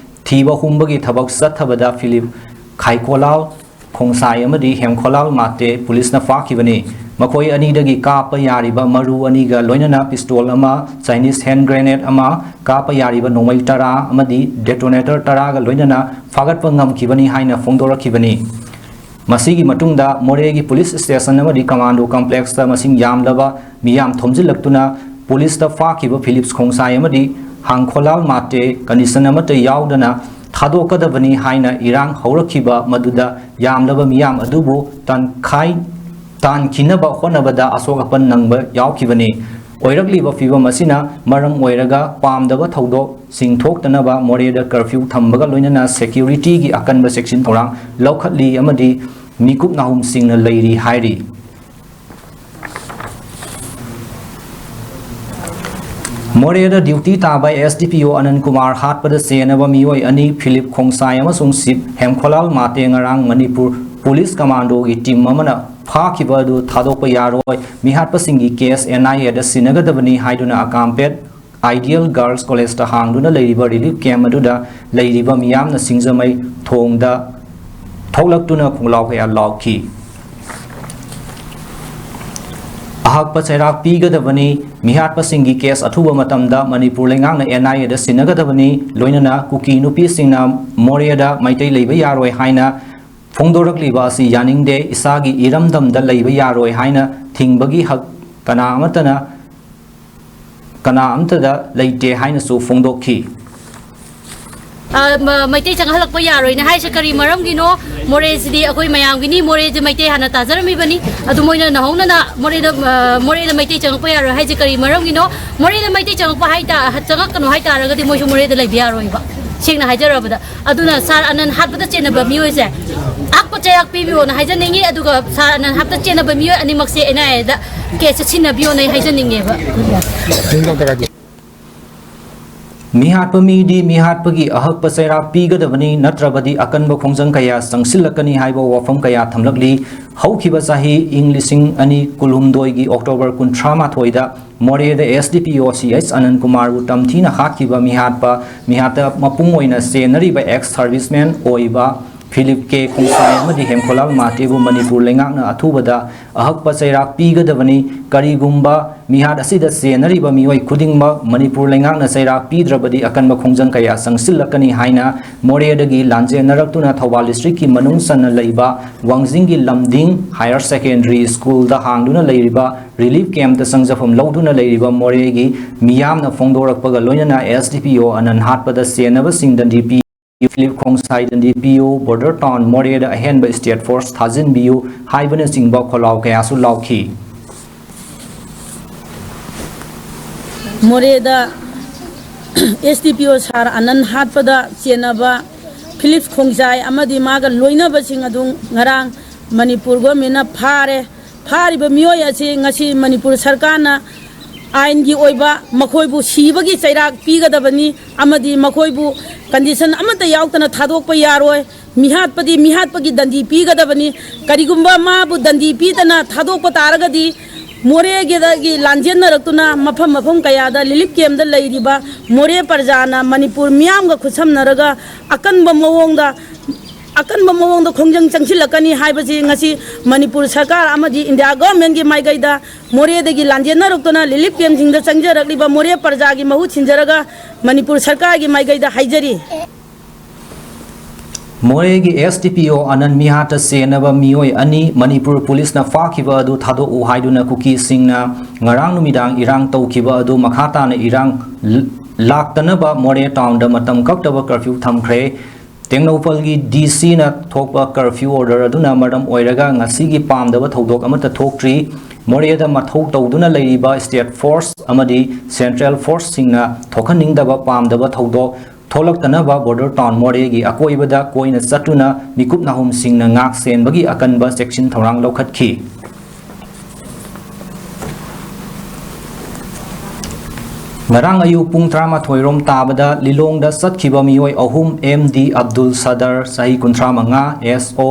ꯊꯤꯕ ꯍꯨꯝꯕꯒꯤ ꯊꯕꯛ ꯆꯠꯊꯕꯗ ꯐꯤꯂꯤꯞ ꯈꯥꯏꯀꯣꯂꯥꯜ ꯈꯣꯡꯁꯥꯏ ꯑꯃꯗꯤ ꯍꯦꯝꯈꯣꯂꯥꯜ ꯃꯥꯇꯦ ꯄꯨꯂꯤꯁꯅ ꯐꯥꯈꯤꯕꯅꯤ꯫ ꯃꯈꯣꯏ ꯑꯅꯤꯗꯒꯤ ꯀꯥꯞꯄ ꯌꯥꯔꯤꯕ ꯃꯔꯨ ꯑꯅꯤꯒ ꯂꯣꯏꯅꯅ ꯄꯤꯁꯇꯣꯜ ꯑꯃ, Chinese hand grenade ꯑꯃ, ꯀꯥꯞꯄ ꯌꯥꯔꯤꯕ ꯅꯣꯡꯃꯩ ꯇꯔꯥ ꯑꯃꯗꯤ detonator ꯇꯔꯥꯒ ꯂꯣꯏꯅꯅ ꯐꯥꯒꯠꯄ ꯉꯝꯈꯤꯕꯅꯤ ꯍꯥꯏꯅ ꯐꯣꯡꯗꯣꯔꯛꯈꯤꯕꯅꯤ꯫ ꯃꯁꯤꯒꯤ ꯃꯇꯨꯡꯗ ꯃꯣꯔꯦꯒꯤ ꯄꯨꯂꯤꯁ ꯁ꯭ꯇꯦꯁꯟ ꯑꯃꯗꯤ ꯀꯃꯥꯟꯗꯣ ꯀꯝꯄ꯭ꯂꯦꯛꯁꯇ ꯃꯁꯤꯡ ꯌꯥꯝꯂꯕ ꯃꯤꯌꯥꯝ ꯊꯣꯝꯖꯤꯜꯂꯛꯇꯨꯅ ꯄꯨꯂꯤꯁꯇ ꯐꯥꯈꯤꯕ ꯐꯤꯂꯤꯞꯁ ꯈꯣꯡꯁꯥꯏ ꯑꯃꯗꯤ ꯍꯥꯡꯈꯣꯂꯥꯜ ꯃꯥꯇꯦ condition ꯑꯃꯠꯇ ꯌꯥꯎꯗꯅ ꯊꯥꯗꯣꯛꯀꯗꯕꯅꯤ ꯍꯥꯏꯅ ꯏꯔꯥꯡ ꯍꯧꯔꯛꯈꯤꯕ ꯃꯗꯨꯗ ꯌꯥꯝꯂꯕ ꯃꯤꯌꯥꯝ ꯑꯗꯨꯕꯨ ꯇꯥꯟꯈꯥꯏ-, ꯇꯥꯟꯈꯤꯅꯕ ꯍꯣꯠꯅꯕꯗ ꯑꯁꯣꯛ ꯑꯄꯟ ꯅꯪꯕ ꯌꯥꯎꯈꯤꯕꯅꯤ꯫ ꯑꯣꯏꯔꯛꯂꯤꯕ ꯐꯤꯕꯝ ꯑꯁꯤꯅ ꯃꯔꯝ ꯑꯣꯏꯔꯒ ꯄꯥꯝꯗꯕ ꯊꯧꯗꯣꯛꯁꯤꯡ ꯊꯣꯛꯇꯅꯕ ꯃꯣꯔꯦꯗ curfew ꯊꯝꯕꯒ ꯂꯣꯏꯅꯅ securityꯒꯤ ꯑꯀꯟꯕ ꯆꯦꯛꯁꯤꯟ ꯊꯧꯔꯥꯡ ꯂꯧꯈꯠꯂꯤ ꯑꯃꯗꯤ ꯃꯤꯀꯨꯞ ꯅꯥꯍꯨꯝꯁꯤꯡꯅ ꯂꯩꯔꯤ ꯍꯥꯏꯔꯤ꯫ ꯃꯣꯔꯦꯗ duty ꯇꯥꯕ S D P O ꯑꯅꯟ Kumar ꯍꯥꯠꯄꯗ ꯆꯦꯟꯅꯕ ꯃꯤꯑꯣꯏ ꯑꯅꯤ ꯐꯤꯂꯤꯞ ꯈꯣꯡꯁꯥꯏ ꯑꯃꯁꯨꯡ ꯁꯤꯞ ꯍꯦꯝꯈꯣꯂꯥꯜ ꯃꯥꯇꯦ ꯉꯔꯥꯡ ꯃꯅꯤꯄꯨꯔ ꯄꯨꯂꯤꯁ ꯀꯃꯥꯟꯗꯣꯒꯤ team ꯑꯃꯅ ꯐꯥꯈꯤꯕ ꯑꯗꯨ ꯊꯥꯗꯣꯛꯄ ꯌꯥꯔꯣꯏ, ꯃꯤꯍꯥꯠꯄꯁꯤꯡꯒꯤ case N I Aꯗ ꯁꯤꯟꯅꯒꯗꯕꯅꯤ ꯍꯥꯏꯗꯨꯅ ꯑꯀꯥꯝꯄꯦꯠ Ideal Girls Collegeꯇ ꯍꯥꯡꯗꯨꯅ ꯂꯩꯔꯤꯕ relief camp ꯑꯗꯨꯗ ꯂꯩꯔꯤꯕ ꯃꯤꯌꯥꯝꯅ ꯁꯤꯡꯖꯃꯩ ꯊꯣꯡꯗ ꯊꯣꯛꯂꯛꯇꯨꯅ ꯈꯣꯡꯂꯥꯎ ꯀꯌꯥ ꯂꯥꯎꯈꯤ꯫ ꯑꯍꯛꯄ ꯆꯩꯔꯥꯛ ꯄꯤꯒꯗꯕꯅꯤ, ꯃꯤꯍꯥꯠꯄꯁꯤꯡꯒꯤ case ꯑꯊꯨꯕ ꯃꯇꯝꯗ ꯃꯅꯤꯄꯨꯔ ꯂꯩꯉꯥꯛꯅ N I Aꯗ ꯁꯤꯟꯅꯒꯗꯕꯅꯤ, ꯂꯣꯏꯅꯅ ꯀꯨꯀꯤ ꯅꯨꯄꯤꯁꯤꯡꯅ ꯃꯣꯔꯦꯗ ꯃꯩꯇꯩ ꯂꯩꯕ ꯌꯥꯔꯣꯏ ꯍꯥꯏꯅ ꯐꯣꯡꯗꯣꯔꯛꯂꯤꯕ ꯑꯁꯤ ꯌꯥꯅꯤꯡꯗꯦ, ꯏꯁꯥꯒꯤ ꯏꯔꯝꯗꯝꯗ ꯂꯩꯕ ꯌꯥꯔꯣꯏ ꯍꯥꯏꯅ ꯊꯤꯡꯕꯒꯤ ꯍꯛ ꯀꯅꯥ ꯑꯃꯠꯇꯅ ꯀꯅꯥ ꯑꯃꯠꯇꯗ ꯂꯩꯇꯦ ꯍꯥꯏꯅꯁꯨ ꯐꯣꯡꯗꯣꯛꯈꯤ꯫ ꯑ, ꯃ-, ꯃꯩꯇꯩ ꯆꯪꯍꯜꯂꯛꯄ ꯌꯥꯔꯣꯏꯅ ꯍꯥꯏꯁꯦ ꯀꯔꯤ ꯃꯔꯝꯒꯤꯅꯣ? ꯃꯣꯔꯦꯁꯤꯗꯤ ꯑꯩꯈꯣꯏ ꯃꯌꯥꯝꯒꯤꯅꯤ, ꯃꯣꯔꯦꯁꯦ ꯃꯩꯇꯩ ꯍꯥꯟꯅ ꯇꯥꯖꯔꯝꯃꯤꯕꯅꯤ꯫ ꯑꯗꯨ ꯃꯣꯏꯅ ꯅꯧꯍꯧꯅꯅ ꯃꯣꯔꯦꯗ, ꯑ, ꯃꯣꯔꯦꯗ ꯃꯩꯇꯩ ꯆꯪꯉꯛꯄ ꯌꯥꯔꯣꯏ ꯍꯥꯏꯁꯦ ꯀꯔꯤ ꯃꯔꯝꯒꯤꯅꯣ? ꯃꯣꯔꯦꯗ ꯃꯩꯇꯩ ꯆꯪꯉꯛꯄ ꯍꯥꯏ ꯇꯥ-, ꯆꯪꯉꯛꯀꯅꯨ ꯍꯥꯏ ꯇꯥꯔꯒꯗꯤ ꯃꯣꯏꯁꯨ ꯃꯣꯔꯦꯗ ꯂꯩꯕ ꯌꯥꯔꯣꯏꯕ, ꯁꯦꯡꯅ ꯍꯥꯏꯖꯔꯕꯗ꯫ ꯑꯗꯨꯅ ꯁꯥꯔ ꯑꯅꯟ ꯍꯥꯠꯄꯗ ꯆꯦꯟꯅꯕ ꯃꯤꯑꯣꯏꯁꯦ ꯑꯍꯛꯄ ꯆꯩꯔꯥꯛ ꯄꯤꯕꯤꯌꯣꯅ ꯍꯥꯏꯖꯅꯤꯡꯉꯤ, ꯑꯗꯨꯒ ꯁꯥꯔ ꯑꯅꯟ ꯍꯥꯞꯇ ꯆꯦꯟꯅꯕ ꯃꯤꯑꯣꯏ ꯑꯅꯤꯃꯛꯁꯦ N I Aꯗ case ꯁꯤꯟꯅꯕꯤꯌꯣꯅ ꯑꯩ ꯍꯥꯏꯖꯅꯤꯡꯉꯦꯕ꯫ ꯃꯤꯍꯥꯠꯄ ꯃꯤꯗꯤ ꯃꯤꯍꯥꯠꯄꯒꯤ ꯑꯍꯛꯄ ꯆꯩꯔꯥꯛ ꯄꯤꯒꯗꯕꯅꯤ, ꯅꯠꯇ꯭ꯔꯕꯗꯤ ꯑꯀꯟꯕ ꯈꯣꯡꯖꯪ ꯀꯌꯥ ꯆꯪꯁꯤꯜꯂꯛꯀꯅꯤ ꯍꯥꯏꯕ ꯋꯥꯐꯝ ꯀꯌꯥ ꯊꯝꯂꯛꯂꯤ꯫ ꯍꯧꯈꯤꯕ ꯆꯍꯤ ꯏꯪ ꯂꯤꯁꯤꯡ ꯑꯅꯤ ꯀꯨꯟꯍꯨꯝꯗꯣꯏꯒꯤ October ꯀꯨꯟꯊ꯭ꯔꯥ ꯃꯥꯊꯣꯏꯗ ꯃꯣꯔꯦꯗ S D P O C H ꯑꯅꯟ ꯀꯨꯃꯥꯔꯕꯨ ꯇꯝꯊꯤꯅ ꯍꯥꯠꯈꯤꯕ ꯃꯤꯍꯥꯠꯄ, ꯃꯤꯍꯥꯠꯇ ꯃꯄꯨꯡ ꯑꯣꯏꯅ ꯆꯦꯟꯅꯔꯤꯕ ex serviceman ꯑꯣꯏꯕ ꯐꯤꯂꯤꯞ ꯀꯦ ꯈꯣꯡꯁꯥꯏ ꯑꯃꯗꯤ ꯍꯦꯝꯈꯣꯂꯥꯜ ꯃꯥꯇꯦꯕꯨ ꯃꯅꯤꯄꯨꯔ ꯂꯩꯉꯥꯛꯅ ꯑꯊꯨꯕꯗ ꯑꯍꯛꯄ ꯆꯩꯔꯥꯛ ꯄꯤꯒꯗꯕꯅꯤ꯫ ꯀꯔꯤꯒꯨꯝꯕ ꯃꯤꯍꯥꯠ ꯑꯁꯤꯗ ꯆꯦꯟꯅꯔꯤꯕ ꯃꯤꯑꯣꯏ ꯈꯨꯗꯤꯡꯃꯛ ꯃꯅꯤꯄꯨꯔ ꯂꯩꯉꯥꯛꯅ ꯆꯩꯔꯥꯛ ꯄꯤꯗ꯭ꯔꯕꯗꯤ ꯑꯀꯟꯕ ꯈꯣꯡꯖꯪ ꯀꯌꯥ ꯆꯪꯁꯤꯜꯂꯛꯀꯅꯤ ꯍꯥꯏꯅ ꯃꯣꯔꯦꯗꯒꯤ ꯂꯥꯟꯖꯦꯟꯅꯔꯛꯇꯨꯅ ꯊꯧꯕꯥꯜ district ꯀꯤ ꯃꯅꯨꯡ ꯆꯟꯅ ꯂꯩꯕ ꯋꯥꯡꯖꯤꯡꯒꯤ ꯂꯝꯗꯤꯡ higher secondary school ꯗ ꯍꯥꯡꯗꯨꯅ ꯂꯩꯔꯤꯕ relief camp ꯇ ꯆꯪꯖꯐꯝ ꯂꯧꯗꯨꯅ ꯂꯩꯔꯤꯕ ꯃꯣꯔꯦꯒꯤ ꯃꯤꯌꯥꯝꯅ ꯐꯣꯡꯗꯣꯔꯛꯄꯒ ꯂꯣꯏꯅꯅ S D P O ꯑꯅꯟ ꯍꯥꯠꯄꯗ ꯆꯦꯟꯅꯕꯁꯤꯡꯗ D P ꯐꯤꯂꯤꯞ ꯈꯣꯡꯁꯥꯏꯗ D P O, border town ꯃꯣꯔꯦꯗ ꯑꯍꯦꯟꯕ state force ꯊꯥꯖꯤꯟꯕꯤꯌꯨ ꯍꯥꯏꯕꯅꯆꯤꯡꯕ ꯈꯣꯜꯂꯥꯎ ꯀꯌꯥꯁꯨ ꯂꯥꯎꯈꯤ꯫ ꯃꯣꯔꯦꯗ S D P O ꯁꯥꯔ ꯑꯅꯟ ꯍꯥꯠꯄꯗ ꯆꯦꯟꯅꯕ ꯐꯤꯂꯤꯞ ꯈꯣꯡꯖꯥꯏ ꯑꯃꯗꯤ ꯃꯥꯒ ꯂꯣꯏꯅꯕꯁꯤꯡ ꯑꯗꯨ ꯉꯔꯥꯡ ꯃꯅꯤꯄꯨꯔ ꯒꯣꯔꯃꯦꯟꯅ ꯐꯥꯔꯦ꯫ ꯐꯥꯔꯤꯕ ꯃꯤꯑꯣꯏ ꯑꯁꯤ ꯉꯁꯤ ꯃꯅꯤꯄꯨꯔ ꯁꯔꯀꯥꯔꯅ ꯑꯥꯏꯟꯒꯤ ꯑꯣꯏꯕ ꯃꯈꯣꯏꯕꯨ ꯁꯤꯕꯒꯤ ꯆꯩꯔꯥꯛ ꯄꯤꯒꯗꯕꯅꯤ ꯑꯃꯗꯤ ꯃꯈꯣꯏꯕꯨ condition ꯑꯃꯠꯇ ꯌꯥꯎꯗꯅ ꯊꯥꯗꯣꯛꯄ ꯌꯥꯔꯣꯏ꯫ ꯃꯤꯍꯥꯠꯄꯗꯤ ꯃꯤꯍꯥꯠꯄꯒꯤ ꯗꯟꯗꯤ ꯄꯤꯒꯗꯕꯅꯤ꯫ ꯀꯔꯤꯒꯨꯝꯕ ꯃꯥꯕꯨ ꯗꯟꯗꯤ ꯄꯤꯗꯅ ꯊꯥꯗꯣꯛꯄ ꯇꯥꯔꯒꯗꯤ ꯃꯣꯔꯦꯒꯤꯗꯒꯤ ꯂꯥꯟꯖꯦꯟꯅꯔꯛꯇꯨꯅ ꯃꯐꯝ ꯃꯐꯝ ꯀꯌꯥꯗ relief camp ꯇ ꯂꯩꯔꯤꯕ ꯃꯣꯔꯦ ꯄ꯭ꯔꯖꯥꯅ ꯃꯅꯤꯄꯨꯔ ꯃꯤꯌꯥꯝꯒ ꯈꯨꯠꯁꯝꯅꯔꯒ ꯑꯀꯟꯕ ꯃꯑꯣꯡꯗ ꯑꯀꯟꯕ ꯃꯑꯣꯡꯗ ꯈꯣꯡꯖꯪ ꯆꯪꯁꯤꯜꯂꯛꯀꯅꯤ ꯍꯥꯏꯕꯁꯤ ꯉꯁꯤ ꯃꯅꯤꯄꯨꯔ ꯁꯔꯀꯥꯔ ꯑꯃꯗꯤ ꯏꯟꯗꯤꯌꯥ ꯒꯣꯔꯃꯦꯟꯒꯤ ꯃꯥꯏꯀꯩꯗ ꯃꯣꯔꯦꯗꯒꯤ ꯂꯥꯟꯖꯦꯟꯅꯔꯛꯇꯨꯅ relief camp ꯁꯤꯡꯗ ꯆꯪꯖꯔꯛꯂꯤꯕ ꯃꯣꯔꯦ ꯄ꯭ꯔꯖꯥꯒꯤ ꯃꯍꯨꯠ ꯁꯤꯟꯖꯔꯒ ꯃꯅꯤꯄꯨꯔ ꯁꯔꯀꯥꯔꯒꯤ ꯃꯥꯏꯀꯩꯗ ꯍꯥꯏꯖꯔꯤ꯫ ꯃꯣꯔꯦꯒꯤ S D P O ꯑꯅꯟ ꯃꯤꯍꯥꯠꯇ ꯆꯦꯟꯅꯕ ꯃꯤꯑꯣꯏ ꯑꯅꯤ ꯃꯅꯤꯄꯨꯔ ꯄꯨꯂꯤꯁꯅ ꯐꯥꯈꯤꯕ ꯑꯗꯨ ꯊꯥꯗꯣꯛꯎ ꯍꯥꯏꯗꯨꯅ ꯀꯨꯀꯤꯁꯤꯡꯅ ꯉꯔꯥꯡ ꯅꯨꯃꯤꯗꯥꯡ ꯏꯔꯥꯡ ꯇꯧꯈꯤꯕ ꯑꯗꯨ ꯃꯈꯥ ꯇꯥꯅ ꯏꯔꯥꯡ ꯂꯥꯛꯇꯅꯕ ꯃꯣꯔꯦ town ꯗ ꯃꯇꯝ ꯀꯛꯇꯕ curfew ꯊꯝꯈ꯭ꯔꯦ꯫ ꯇꯦꯡꯅꯧꯄꯜꯒꯤ D C ꯅ ꯊꯣꯛꯄ curfew order ꯑꯗꯨꯅ ꯃꯔꯝ ꯑꯣꯏꯔꯒ ꯉꯁꯤꯒꯤ ꯄꯥꯝꯗꯕ ꯊꯧꯗꯣꯛ ꯑꯃꯠꯇ ꯊꯣꯛꯇ꯭ꯔꯤ꯫ ꯃꯣꯔꯦꯗ ꯃꯊꯧ ꯇꯧꯗꯨꯅ ꯂꯩꯔꯤꯕ state force ꯑꯃꯗꯤ central force ꯁꯤꯡꯅ ꯊꯣꯛꯍꯟꯅꯤꯡꯗꯕ ꯄꯥꯝꯗꯕ ꯊꯧꯗꯣꯛ ꯊꯣꯛꯂꯛꯇꯅꯕ border town ꯃꯣꯔꯦꯒꯤ ꯑꯀꯣꯏꯕꯗ ꯀꯣꯏꯅ ꯆꯠꯇꯨꯅ ꯃꯤꯀꯨꯞ ꯅꯥꯍꯨꯝꯁꯤꯡꯅ ꯉꯥꯛ ꯁꯦꯟꯕꯒꯤ ꯑꯀꯟꯕ ꯆꯦꯛꯁꯤꯟ ꯊꯧꯔꯥꯡ ꯂꯧꯈꯠꯈꯤ꯫ ꯉꯔꯥꯡ ꯑꯌꯨꯛ ꯄꯨꯡ ꯇꯔꯥꯃꯥꯊꯣꯏ ꯔꯣꯝ ꯇꯥꯕꯗ ꯂꯤꯂꯣꯡꯗ ꯆꯠꯈꯤꯕ ꯃꯤꯑꯣꯏ ꯑꯍꯨꯝ, M D ꯑꯕꯗꯨꯜ ꯁꯗꯔ, ꯆꯍꯤ ꯀꯨꯟꯊ꯭ꯔꯥ ꯃꯉꯥ, S O,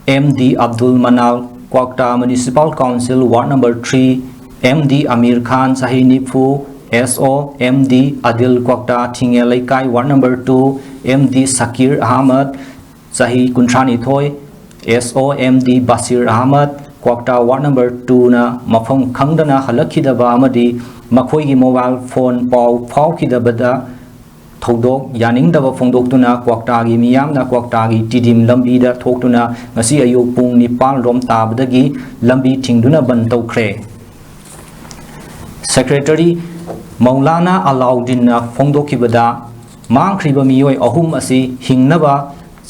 M D Abdul ꯃꯅꯥꯜ, ꯀ꯭ꯋꯥꯛꯇꯥ Municipal Council, Ward number three, M D Amir ꯈꯥꯟ, ꯆꯍꯤ ꯅꯤꯐꯨ, S O, M D ꯑꯗꯤꯜ, ꯀ꯭ꯋꯥꯛꯇꯥ ꯊꯤꯡꯉꯦꯜ ꯂꯩꯀꯥꯏ, Ward number two, M D ꯁꯀꯤꯔ Ahmad, ꯆꯍꯤ ꯀꯨꯟꯊ꯭ꯔꯥꯅꯤꯊꯣꯏ, S O M D Basir Ahmad, ꯀ꯭ꯋꯥꯛꯇꯥ ward number two ꯅ ꯃꯐꯝ ꯈꯪꯗꯅ ꯍꯜꯂꯛꯈꯤꯗꯕ ꯑꯃꯗꯤ ꯃꯈꯣꯏꯒꯤ mobile phone ꯄꯥꯎ ꯐꯥꯎꯈꯤꯗꯕꯗ ꯊꯧꯗꯣꯛ ꯌꯥꯅꯤꯡꯗꯕ ꯐꯣꯡꯗꯣꯛꯇꯨꯅ ꯀ꯭ꯋꯥꯛꯇꯥꯒꯤ ꯃꯤꯌꯥꯝꯅ ꯀ꯭ꯋꯥꯛꯇꯥꯒꯤ ꯇꯤꯗꯤꯝ ꯂꯝꯕꯤꯗ ꯊꯣꯛꯇꯨꯅ ꯉꯁꯤ ꯑꯌꯨꯛ ꯄꯨꯡ ꯅꯤꯄꯥꯟ ꯔꯣꯝ ꯇꯥꯕꯗꯒꯤ ꯂꯝꯕꯤ ꯊꯤꯡꯗꯨꯅ ꯕꯟ ꯇꯧꯈ꯭ꯔꯦ꯫ Secretary ꯃꯧꯂꯥꯅꯥ ꯑꯂꯥꯎꯗꯤꯟꯅ ꯐꯣꯡꯗꯣꯛꯈꯤꯕꯗ, ꯃꯥꯡꯈ꯭ꯔꯤꯕ ꯃꯤꯑꯣꯏ ꯑꯍꯨꯝ ꯑꯁꯤ ꯍꯤꯡꯅꯕ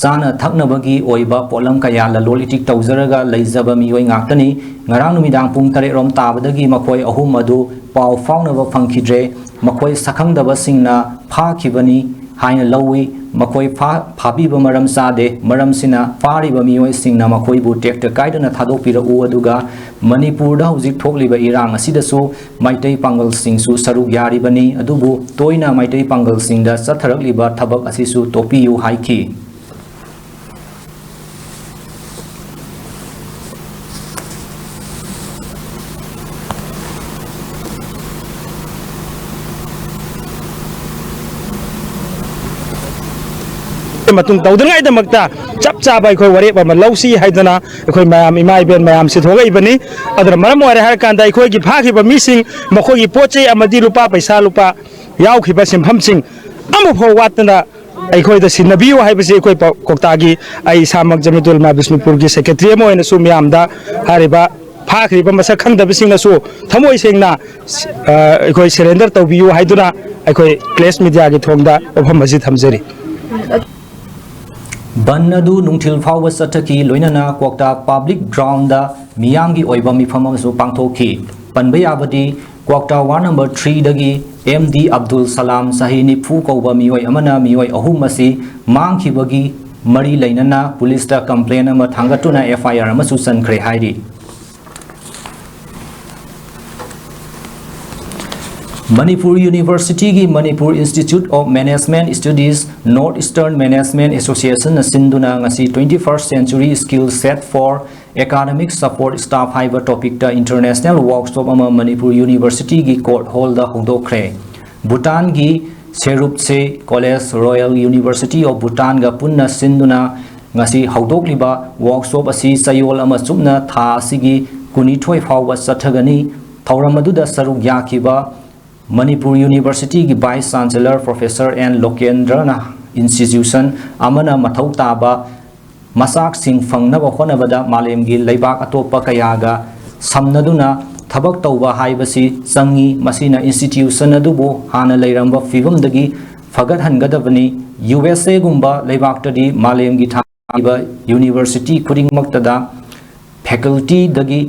ꯆꯥꯅ ꯊꯛꯅꯕꯒꯤ ꯑꯣꯏꯕ ꯄꯣꯠꯂꯝ ꯀꯌꯥ ꯂꯂꯣꯜ ꯏꯇꯤꯛ ꯇꯧꯖꯔꯒ ꯂꯩꯖꯕ ꯃꯤꯑꯣꯏ ꯉꯥꯛꯇꯅꯤ꯫ ꯉꯔꯥꯡ ꯅꯨꯃꯤꯗꯥꯡ ꯄꯨꯡ ꯇꯔꯦꯠ ꯔꯣꯝ ꯇꯥꯕꯗꯒꯤ ꯃꯈꯣꯏ ꯑꯍꯨꯝ ꯑꯗꯨ ꯄꯥꯎ ꯐꯥꯎꯅꯕ ꯐꯪꯈꯤꯗ꯭ꯔꯦ꯫ ꯃꯈꯣꯏ ꯁꯛꯈꯪꯗꯕꯁꯤꯡꯅ ꯐꯥꯈꯤꯕꯅꯤ ꯍꯥꯏꯅ ꯂꯧꯏ꯫ ꯃꯈꯣꯏ ꯐꯥ-, ꯐꯥꯕꯤꯕ ꯃꯔꯝ ꯆꯥꯗꯦ꯫ ꯃꯔꯝꯁꯤꯅ ꯐꯥꯔꯤꯕ ꯃꯤꯑꯣꯏꯁꯤꯡꯅ ꯃꯈꯣꯏꯕꯨ ꯇꯦꯛꯇ ꯀꯥꯏꯗꯅ ꯊꯥꯗꯣꯛꯄꯤꯔꯛꯎ, ꯑꯗꯨꯒ ꯃꯅꯤꯄꯨꯔꯗ ꯍꯧꯖꯤꯛ ꯊꯣꯛꯂꯤꯕ ꯏꯔꯥꯡ ꯑꯁꯤꯗꯁꯨ ꯃꯩꯇꯩ ꯄꯥꯡꯒꯜꯁꯤꯡꯁꯨ ꯁꯔꯨꯛ ꯌꯥꯔꯤꯕꯅꯤ, ꯑꯗꯨꯕꯨ ꯇꯣꯏꯅ ꯃꯩꯇꯩ ꯄꯥꯡꯒꯜꯁꯤꯡꯗ ꯆꯠꯊꯔꯛꯂꯤꯕ ꯊꯕꯛ ꯑꯁꯤꯁꯨ ꯇꯣꯛꯄꯤꯌꯨ ꯍꯥꯏꯈꯤ꯫ ꯃꯇꯨꯡ ꯇꯧꯗꯅꯉꯥꯏꯗꯃꯛꯇ ꯆꯞ ꯆꯥꯕ ꯑꯩꯈꯣꯏ ꯋꯥꯔꯦꯞ ꯑꯃ ꯂꯧꯁꯤ ꯍꯥꯏꯗꯅ ꯑꯩꯈꯣꯏ ꯃꯌꯥꯝ, ꯏꯃꯥ ꯏꯕꯦꯟ ꯃꯌꯥꯝꯁꯤ ꯊꯣꯛꯂꯛꯏꯕꯅꯤ꯫ ꯑꯗꯨꯅ ꯃꯔꯝ ꯑꯣꯏꯔꯦ ꯍꯥꯏꯔꯀꯥꯟꯗ ꯑꯩꯈꯣꯏꯒꯤ ꯐꯥꯈꯤꯕ ꯃꯤꯁꯤꯡ, ꯃꯈꯣꯏꯒꯤ ꯄꯣꯠ ꯆꯩ ꯑꯃꯗꯤ ꯂꯨꯄꯥ ꯄꯩꯁꯥ, ꯂꯨꯄꯥ ꯌꯥꯎꯈꯤꯕ ꯁꯦꯟꯐꯝꯁꯤꯡ ꯑꯃꯐꯥꯎ ꯋꯥꯠꯇꯅ ꯑꯩꯈꯣꯏꯗ ꯁꯤꯟꯅꯕꯤꯌꯨ ꯍꯥꯏꯕꯁꯤ ꯑꯩꯈꯣꯏ ꯄ-, ꯀ꯭ꯋꯥꯛꯇꯥꯒꯤ, ꯑꯩ ꯏꯁꯥꯃꯛ ꯖꯃꯤꯇꯨꯜꯃꯥ ꯕꯤꯁꯅꯨꯄꯨꯔꯒꯤ secretary ꯑꯃ ꯑꯣꯏꯅꯁꯨ ꯃꯌꯥꯝꯗ ꯍꯥꯏꯔꯤꯕ ꯐꯥꯈ꯭ꯔꯤꯕ ꯃꯁꯛ ꯈꯪꯗꯕꯁꯤꯡꯅꯁꯨ ꯊꯃꯣꯏ ꯁꯦꯡꯅ, ꯑ, ꯑꯩꯈꯣꯏ surrender ꯇꯧꯕꯤꯌꯨ ꯍꯥꯏꯗꯨꯅ ꯑꯩꯈꯣꯏ Clash Mediaꯒꯤ ꯊꯣꯡꯗ ꯋꯥꯐꯝ ꯑꯁꯤ ꯊꯝꯖꯔꯤ꯫ ꯕꯟ ꯑꯗꯨ ꯅꯨꯡꯊꯤꯜ ꯐꯥꯎꯕ ꯆꯠꯊꯈꯤ, ꯂꯣꯏꯅꯅ ꯀ꯭ꯋꯥꯛꯇꯥ public groundꯗ ꯃꯤꯌꯥꯝꯒꯤ ꯑꯣꯏꯕ ꯃꯤꯐꯝ ꯑꯃꯁꯨ ꯄꯥꯡꯊꯣꯛꯈꯤ꯫ ꯄꯟꯕ ꯌꯥꯕꯗꯤ, ꯀ꯭ꯋꯥꯛꯇꯥ ward number threeꯗꯒꯤ M D Abdul ꯁꯂꯥꯝ, ꯆꯍꯤ ꯅꯤꯐꯨ ꯀꯧꯕ ꯃꯤꯑꯣꯏ ꯑꯃꯅ ꯃꯤꯑꯣꯏ ꯑꯍꯨꯝ ꯑꯁꯤ ꯃꯥꯡꯈꯤꯕꯒꯤ ꯃꯔꯤ ꯂꯩꯅꯅ ꯄꯨꯂꯤꯁꯇ complaint ꯑꯃ ꯊꯥꯡꯒꯠꯇꯨꯅ F I R ꯑꯃꯁꯨ ꯆꯟꯈ꯭ꯔꯦ ꯍꯥꯏꯔꯤ꯫ Manipur Universityꯒꯤ Manipur Institute of Management Studies North Eastern Management Associationꯅ ꯁꯤꯟꯗꯨꯅ ꯉꯁꯤ Twenty-first Century Skill Set for Academic Support Staff ꯍꯥꯏꯕ topicꯇ international workshop ꯑꯃ Manipur Universityꯒꯤ court hallꯗ ꯍꯧꯗꯣꯛꯈ꯭ꯔꯦ꯫ ꯚꯨꯇꯥꯟꯒꯤ ꯁꯦꯔꯨꯞꯁꯦ College, Royal University of Bhutanꯒ ꯄꯨꯟꯅ ꯁꯤꯟꯗꯨꯅ ꯉꯁꯤ ꯍꯧꯗꯣꯛꯂꯤꯕ ꯋꯥꯔꯛꯁꯣꯞ ꯑꯁꯤ ꯆꯌꯣꯜ ꯑꯃ ꯆꯨꯞꯅ ꯊꯥ ꯑꯁꯤꯒꯤ ꯀꯨꯟꯅꯤꯊꯣꯏ ꯐꯥꯎꯕ ꯆꯠꯊꯒꯅꯤ꯫ ꯊꯧꯔꯝ ꯑꯗꯨꯗ ꯁꯔꯨꯛ ꯌꯥꯈꯤꯕ ꯃꯅꯤꯄꯨꯔ ꯌꯨꯅꯤꯚꯔꯁꯤꯇꯤꯒꯤ ꯚꯥꯏꯁ ꯆꯥꯟꯁꯦꯂꯔ ꯄ꯭ꯔꯣꯐꯦꯁꯔ ꯑꯦꯟ ꯂꯣꯀꯦꯟꯗ꯭ꯔꯅ ꯏꯟꯁꯇꯤꯇ꯭ꯌꯨꯁꯟ ꯑꯃꯅ ꯃꯊꯧ ꯇꯥꯕ ꯃꯆꯥꯛꯁꯤꯡ ꯐꯪꯅꯕ ꯍꯣꯠꯅꯕꯗ ꯃꯥꯂꯦꯝꯒꯤ ꯂꯩꯕꯥꯛ ꯑꯇꯣꯞꯄ ꯀꯌꯥꯒ ꯁꯝꯅꯗꯨꯅ ꯊꯕꯛ ꯇꯧꯕ ꯍꯥꯏꯕꯁꯤ ꯆꯪꯏ꯫ ꯃꯁꯤꯅ ꯏꯟꯁꯇꯤꯇ꯭ꯌꯨꯁꯟ ꯑꯗꯨꯕꯨ ꯍꯥꯟꯅ ꯂꯩꯔꯝꯕ ꯐꯤꯕꯝꯗꯒꯤ ꯐꯒꯠꯍꯟꯒꯗꯕꯅꯤ꯫ ꯌꯨ ꯑꯦꯁ ꯑꯦꯒꯨꯝꯕ ꯂꯩꯕꯥꯛꯇꯗꯤ ꯃꯥꯂꯦꯝꯒꯤ ꯊꯥꯛ ꯌꯨꯅꯤꯚꯔꯁꯤꯇꯤ ꯈꯨꯗꯤꯡꯃꯛꯇꯗ ꯐꯦꯀꯜꯇꯤꯗꯒꯤ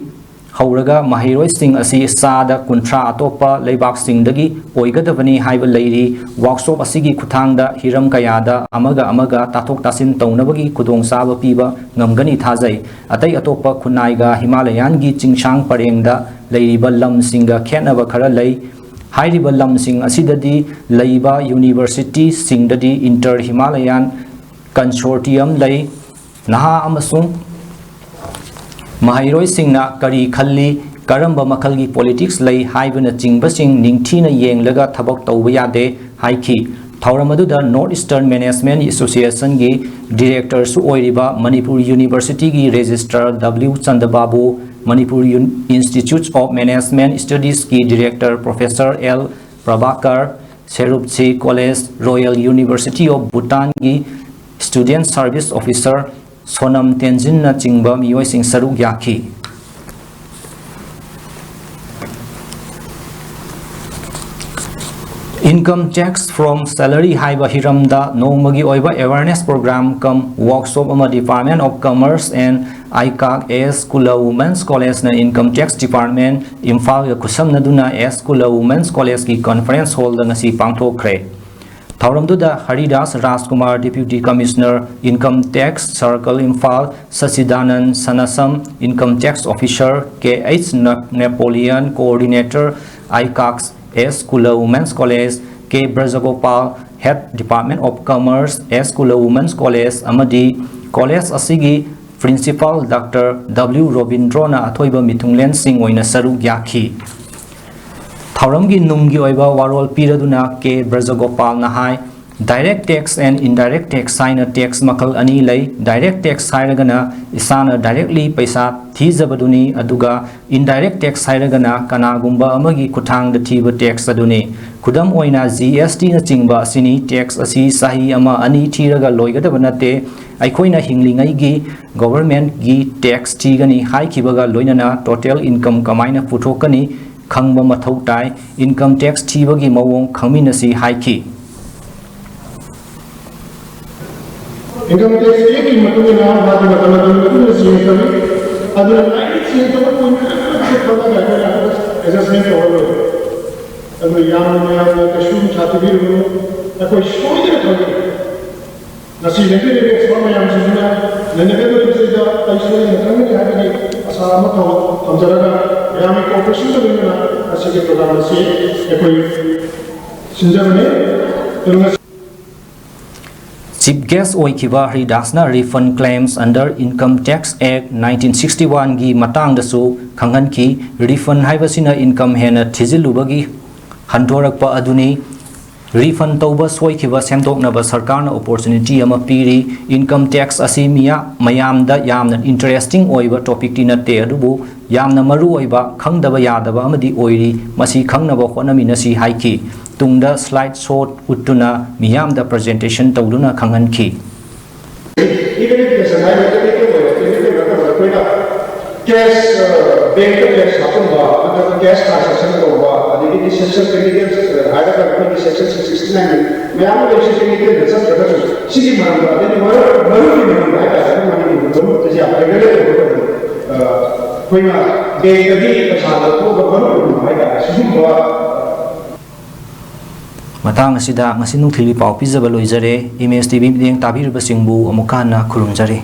ꯍꯧꯔꯒ ꯃꯍꯩꯔꯣꯏꯁꯤꯡ ꯑꯁꯤ ꯆꯥꯗ ꯀꯨꯟꯊ꯭ꯔꯥ ꯑꯇꯣꯞꯄ ꯂꯩꯕꯥꯛꯁꯤꯡꯗꯒꯤ ꯑꯣꯏꯒꯗꯕꯅꯤ ꯍꯥꯏꯕ ꯂꯩꯔꯤ꯫ ꯋꯥꯔꯛꯁꯣꯞ ꯑꯁꯤꯒꯤ ꯈꯨꯠꯊꯥꯡꯗ ꯍꯤꯔꯝ ꯀꯌꯥꯗ ꯑꯃꯒ ꯑꯃꯒ ꯇꯥꯊꯣꯛ ꯇꯥꯁꯤꯟ ꯇꯧꯅꯕꯒꯤ ꯈꯨꯗꯣꯡꯆꯥꯕ ꯄꯤꯕ ꯉꯝꯒꯅꯤ ꯊꯥꯖꯩ꯫ ꯑꯇꯩ ꯑꯇꯣꯞꯄ ꯈꯨꯟꯅꯥꯏꯒ ꯍꯤꯃꯥꯂꯌꯥꯟꯒꯤ ꯆꯤꯡꯁꯥꯡ ꯄꯔꯦꯡꯗ ꯂꯩꯔꯤꯕ ꯂꯝꯁꯤꯡꯒ ꯈꯦꯠꯅꯕ ꯈꯔ ꯂꯩ꯫ ꯍꯥꯏꯔꯤꯕ ꯂꯝꯁꯤꯡ ꯑꯁꯤꯗꯗꯤ ꯂꯩꯕ ꯌꯨꯅꯤꯚꯔꯁꯤꯇꯤꯁꯤꯡꯗꯗꯤ ꯏꯟꯇꯔ ꯍꯤꯃꯥꯂꯌꯥꯟ ꯀꯟꯁꯣꯔꯇꯤꯌꯝ ꯂꯩ꯫ ꯅꯍꯥ ꯑꯃꯁꯨꯡ ꯃꯍꯩꯔꯣꯏꯁꯤꯡꯅ ꯀꯔꯤ ꯈꯜꯂꯤ, ꯀꯔꯝꯕ ꯃꯈꯜꯒꯤ ꯄꯣꯂꯤꯇꯤꯛꯁ ꯂꯩ ꯍꯥꯏꯕꯅꯆꯤꯡꯕꯁꯤꯡ ꯅꯤꯡꯊꯤꯅ ꯌꯦꯡꯂꯒ ꯊꯕꯛ ꯇꯧꯕ ꯌꯥꯗꯦ ꯍꯥꯏꯈꯤ꯫ ꯊꯧꯔꯝ ꯑꯗꯨꯗ ꯅꯣꯔꯠ ꯏꯁꯇꯔꯟ ꯃꯦꯅꯦꯖꯃꯦꯟ ꯑꯦꯁꯣꯁꯤꯌꯦꯁꯟꯒꯤ ꯗꯤꯔꯦꯛꯇꯔꯁꯨ ꯑꯣꯏꯔꯤꯕ ꯃꯅꯤꯄꯨꯔ ꯌꯨꯅꯤꯚꯔꯁꯤꯇꯤꯒꯤ ꯔꯦꯖꯤꯁꯇ꯭ꯔꯥꯔ ꯗꯕ꯭ꯂꯤꯎ ꯆꯟꯗꯕꯥꯕꯨ, ꯃꯅꯤꯄꯨꯔ ꯌꯨꯟ-, ꯏꯟꯁꯇꯤꯇ꯭ꯌꯨꯠ ꯑꯣꯐ ꯃꯦꯅꯦꯖꯃꯦꯟ ꯁ꯭ꯇꯗꯤꯁꯀꯤ director professor L Prabhakar, Sherubtse college, royal university of ꯚꯨꯇꯥꯟꯒꯤ ꯁ꯭ꯇꯨꯗꯦꯟꯠ ꯁꯔꯚꯤꯁ ꯑꯣꯐꯤꯁꯔ ꯁꯣꯅꯝ ꯇꯦꯟꯖꯤꯟꯅꯆꯤꯡꯕ ꯃꯤꯑꯣꯏꯁꯤꯡ ꯁꯔꯨꯛ ꯌꯥꯈꯤ꯫ Income tax from salary ꯍꯥꯏꯕ ꯍꯤꯔꯝꯗ ꯅꯣꯡꯃꯒꯤ ꯑꯣꯏꯕ ꯑꯦꯋꯥꯔꯅꯦꯁ ꯄ꯭ꯔꯣꯒ꯭ꯔꯥꯝ ꯀꯝ ꯋꯥꯔꯛꯁꯣꯞ ꯑꯃ Department of Commerce and ICAC S Kula Women's College ꯅ Income Tax Department ꯏꯝꯐꯥꯜꯒ ꯈꯨꯠꯁꯝꯅꯗꯨꯅ S Kula Women's College ꯀꯤ conference hall ꯗ ꯉꯁꯤ ꯄꯥꯡꯊꯣꯛꯈ꯭ꯔꯦ꯫ ꯊꯧꯔꯝꯗꯨꯗ Haridas Rajkumar, Deputy Commissioner, Income Tax Circle, Imphal, Sachidanand Sanasam, Income Tax Officer, K H ꯅ-, Napoleon, Coordinator, ICAC S Kula Women's College, K Brajgopal, Head Department of Commerce, S Kula Women's College, ꯑꯃꯗꯤ college ꯑꯁꯤꯒꯤ Principal doctor W Robindro ꯑꯊꯣꯏꯕ ꯃꯤꯊꯨꯡꯂꯦꯟꯁꯤꯡ ꯑꯣꯏꯅ ꯁꯔꯨꯛ ꯌꯥꯈꯤ꯫ ꯊꯧꯔꯝꯒꯤ ꯅꯨꯡꯒꯤ ꯑꯣꯏꯕ ꯋꯥꯔꯣꯜ ꯄꯤꯔꯗꯨꯅ ꯀꯦ ꯕ꯭ꯔꯖꯒꯣꯄꯥꯜꯅ ꯍꯥꯏ, Direct tax and indirect tax ꯍꯥꯏꯅ tax ꯃꯈꯜ ꯑꯅꯤ ꯂꯩ꯫ Direct tax ꯍꯥꯏꯔꯒꯅ ꯏꯁꯥꯅ directly ꯄꯩꯁꯥ ꯊꯤꯖꯕꯗꯨꯅꯤ, ꯑꯗꯨꯒ indirect tax ꯍꯥꯏꯔꯒꯅ ꯀꯅꯥꯒꯨꯝꯕ ꯑꯃꯒꯤ ꯈꯨꯠꯊꯥꯡꯗ ꯊꯤꯕ tax ꯑꯗꯨꯅꯤ꯫ ꯈꯨꯗꯝ ꯑꯣꯏꯅ, G S T ꯅꯆꯤꯡꯕ ꯑꯁꯤꯅꯤ꯫ Tax ꯑꯁꯤ ꯆꯍꯤ ꯑꯃ ꯑꯅꯤ ꯊꯤꯔꯒ ꯂꯣꯏꯒꯗꯕ ꯅꯠꯇꯦ꯫ ꯑꯩꯈꯣꯏꯅ ꯍꯤꯡꯂꯤꯉꯩꯒꯤ governmentꯀꯤ tax ꯊꯤꯒꯅꯤ ꯍꯥꯏꯈꯤꯕꯒ ꯂꯣꯏꯅꯅ total income ꯀꯃꯥꯏꯅ ꯄꯨꯊꯣꯛꯀꯅꯤ ꯈꯪꯕ ꯃꯊꯧ ꯇꯥꯏ꯫ Income tax ꯊꯤꯕꯒꯤ ꯃꯑꯣꯡ ꯈꯪꯃꯤꯟꯅꯁꯤ ꯍꯥꯏꯈꯤ꯫ Income tax Actꯀꯤ ꯃꯇꯨꯡ ꯏꯟꯅ ꯃꯥꯒꯤ ꯃꯇꯝ ꯃꯇꯝꯒꯤ ꯃꯇꯨꯡ ꯏꯟꯅ change ꯇꯧꯏ꯫ ꯑꯗꯨꯅ ꯂꯥꯏꯔꯤꯛ change ꯇꯧꯕ ꯀꯨꯏꯅ ꯈꯜꯂꯒ ꯑꯩꯈꯣꯏꯅ adjustment ꯇꯧꯔ ꯂꯣꯏꯔꯦ꯫ ꯑꯗꯨꯅ ꯌꯥꯝꯅ ꯃꯌꯥꯝꯅ ꯀꯩꯁꯨ ꯁꯥꯊꯤꯕꯤꯔꯨꯅꯨ꯫ ꯑꯩꯈꯣꯏ ꯁꯣꯏꯗꯅ ꯈꯪꯒꯅꯤ꯫ ꯉꯁꯤ ꯂꯩꯕꯤꯔꯤꯕ expert ꯃꯌꯥꯝꯁꯤꯡꯁꯤꯅ ꯂꯩꯅꯒꯗꯧꯔꯤꯕ ꯃꯇꯝꯁꯤꯗ ꯑꯩ ꯁꯣꯏꯗꯅ ꯈꯪꯒꯅꯤ ꯍꯥꯏꯕꯒꯤ ꯑꯁꯥ ꯑꯃ ꯊꯝ-, ꯊꯝꯖꯔꯒ ꯃꯌꯥꯝꯒꯤ cooperation ꯂꯣꯏꯅꯅ ꯉꯁꯤꯒꯤ program ꯑꯁꯤ ꯑꯩꯈꯣꯏ ꯁꯤꯟꯖꯕꯅꯤ꯫ ꯑꯗꯨ ꯉꯁꯤ Chief guest ꯑꯣꯏꯈꯤꯕ ꯍꯔꯤꯗꯥꯁꯅ refund claims under Income Tax Act nineteen sixty oneꯒꯤ ꯃꯇꯥꯡꯗꯁꯨ ꯈꯪꯍꯟꯈꯤ꯫ Refund ꯍꯥꯏꯕꯁꯤꯅ income ꯍꯦꯟꯅ ꯊꯤꯖꯤꯜꯂꯨꯕꯒꯤ ꯍꯟꯗꯣꯔꯛꯄ ꯑꯗꯨꯅꯤ꯫ Refund ꯇꯧꯕ ꯁꯣꯏꯈꯤꯕ ꯁꯦꯝꯗꯣꯛꯅꯕ ꯁꯔꯀꯥꯔꯅ opportunity ꯑꯃ ꯄꯤꯔꯤ꯫ Income tax ꯑꯁꯤ ꯃꯤꯌꯥ-, ꯃꯌꯥꯝꯗ ꯌꯥꯝꯅ interesting ꯑꯣꯏꯕ topicꯇꯤ ꯅꯠꯇꯦ, ꯑꯗꯨꯕꯨ ꯌꯥꯝꯅ ꯃꯔꯨ ꯑꯣꯏꯕ, ꯈꯪꯗꯕ ꯌꯥꯗꯕ ꯑꯃꯗꯤ ꯑꯣꯏꯔꯤ꯫ ꯃꯁꯤ ꯈꯪꯅꯕ ꯍꯣꯠꯅꯃꯤꯟꯅꯁꯤ ꯍꯥꯏꯈꯤ꯫ ꯇꯨꯡꯗ slide show ꯎꯠꯇꯨꯅ ꯃꯤꯌꯥꯝꯗ presentation ꯇꯧꯗꯨꯅ ꯈꯪꯍꯟꯈꯤ꯫ Even if it's a minor technical ꯑꯣꯏꯕ, technical ꯅꯠꯇꯕ ꯑꯩꯈꯣꯏꯅ cash, ꯑ, bankꯇ cash ꯍꯥꯞꯆꯤꯟꯕ, ꯅꯠꯇ꯭ꯔꯒ cash transaction ꯇꯧꯕ, ꯑꯗꯒꯤꯗꯤ section technical, ꯑ, ꯍꯥꯏꯔꯒ ꯑꯩꯈꯣꯏꯒꯤ section six sixty nine ꯃꯌꯥꯝ ꯑꯃ ꯂꯩꯔꯤꯁꯦ technicalꯗ ꯆꯠꯇ꯭ꯔꯒꯁꯨ ꯁꯤꯒꯤ ꯃꯔꯝꯗ, ꯑꯗꯩꯗꯤ ꯃꯔꯨ-, ꯃꯔꯨꯞꯀꯤ ꯃꯔꯝꯗ ꯍꯥꯏꯇꯥꯔꯦ, ꯑꯗꯨꯝ ꯃꯅꯤꯄꯨꯔꯒꯤ ꯃꯔꯨꯞꯇꯁꯨ ꯌꯥꯝ regulate ꯑꯣꯏꯕ, ꯑ, ꯑꯩꯈꯣꯏꯅ bankꯇꯒꯤ ꯄꯩꯁꯥ ꯂꯧꯊꯣꯛꯑꯒ ꯃꯔꯨꯞ ꯑꯣꯏꯕ ꯍꯥꯏꯇꯥꯔꯦ, ꯁꯤꯒꯨꯝꯕ ꯃꯇꯥꯡ ꯑꯁꯤꯗ ꯉꯁꯤ ꯅꯨꯡꯊꯤꯜꯒꯤ ꯄꯥꯎ ꯄꯤꯖꯕ ꯂꯣꯏꯖꯔꯦ꯫ M S T V ꯃꯤꯠꯌꯦꯡ ꯇꯥꯕꯤꯔꯤꯕꯁꯤꯡꯕꯨ ꯑꯃꯨꯛꯀ ꯍꯟꯅ ꯈꯨꯔꯨꯝꯖꯔꯤ꯫